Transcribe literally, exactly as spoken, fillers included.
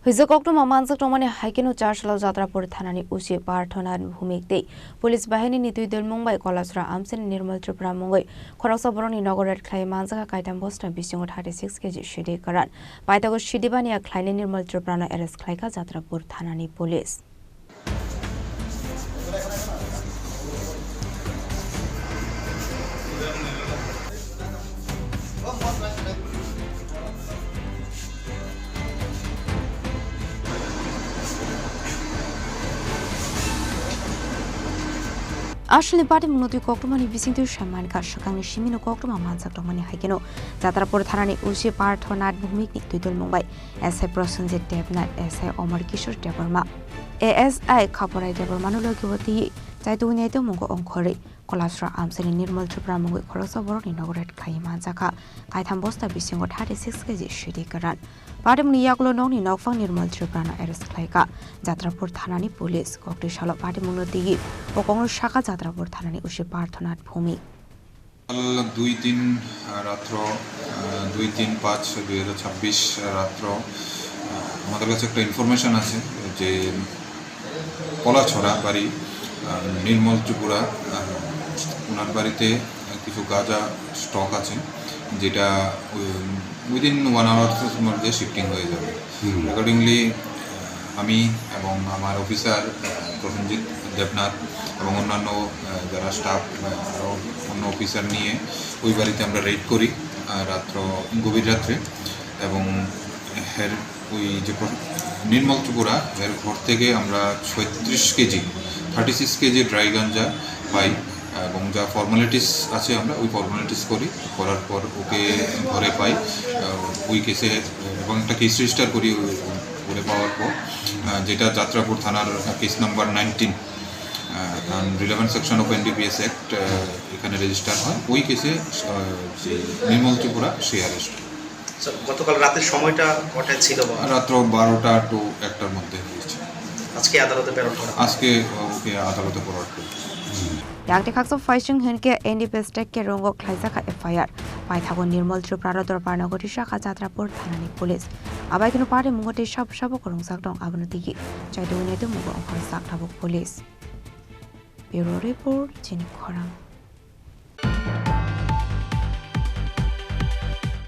Hwijak koktwma manjak tongmani hai kheno Chasalo Jatrapur thanani O C Parthona Bhumik tei police bahinini twi dulmung bai Kolasra amchaini Nirmal Tripura mungwi khoroksa borokni nogo raid khlai manjakha kaitham bosta bisingo thirty six K G sidi karan. Paithago sidi baniya khlainai Nirmal Tripurano arrest khlaikha Jatrapur thanani police. Aswlni patimungno twi koktwmani bisingtwi sai mankha, swkangni simino koktwma manjak tongmani hai kheno Jatrapur thanani O C Parthona Bhumikni twi dulmung bai S I Prosenjit Debnath, S I Omar Kishore Debbarma, A S I Khaporai Debbarmano logi o twi chaitugni aito mungo ongkhorwi Kolasra amchaini Nirmal Tripura mungwi khoroksa borokni nogo raid khlaiwi manjakha. Kaitham bosta bisingo thirty six K G sidi karan. Patimungni yagulo nokni nokphang Nirmal Tripurano arrest khlaikha Jatrapur thanani police. Koktwi salo patimungno twiwi o kokno sakha Jatrapur thanani O C Parthona Bhumik. কাল দুই তিন, আহ, রাত্র, আহ, দুই তিন পাঁচ দুই হাজার ছাব্বিশ রাত্র, আহ, আমাদের কাছে একটা ইনফরমেশন আছে যে কলাছড়া বাড়ি, আহ, নির্মল ত্রিপুরা, আহ, ওনার বাড়িতে কিছু গাঁজা স্টক আছে, যেটা, উম, উইদিন ওয়ান আওয়ার্সের মধ্যে শিফটিং হয়ে যাবে। হুম। অ্যাকর্ডিংলি, আহ, আমি এবং আমার অফিসার, আহ, প্রসেনজিৎ দেবনাথ এবং অন্যান্য, আহ, যারা স্টাফ, আহ, আরও অন্য অফিসার নিয়ে ওই বাড়িতে আমরা রেড করি, আহ, রাত্র, গভীর রাত্রে। এবং এর ওই যে প্র-, নির্মল ত্রিপুরা, এর ঘর থেকে আমরা ছয়ত্রিশ kg, thirty six kg dry গাঞ্জা পাই এবং যা ফর্মালিটিস আছে আমরা ওই ফর্মালিটিস করি, করার পর ওকে ঘরে পাই। আহ, ওই কেসে এবং একটা কেস রেজিস্টার করি ওই ঘরে পাওয়ার পর, আহ, যেটা যাত্রাপুর থানার case number nineteen, uh, relevant section of NDPS act, uh, এখানে রেজিস্টার হয়। ওই কেসে, আহ, যে নির্মল ত্রিপুরা সে অ্যারেস্ট। স্যার, গতকাল রাতের সময়টা কটায় ছিল বা? রাত্র বারোটা টু একটার মধ্যে হয়েছে। আজকে আদালতে প্রেরণ করা হবে? আজকে ওকে আদালতে ফরওয়ার্ড করবে। Yakni khaksa phaising hinkhe N D P S tag ke rongo khlaijakha F I R. Paithago Nirmal Tripura Rodor Parnogoti Shakha Jatrapur thanani police. Abai kheno pari mungo tei sabo sabo kwrwngjak tong abono tigi. Chaitugni tei mungo ongkhorjak tabuk police. Bureau Report, Chini Khorang.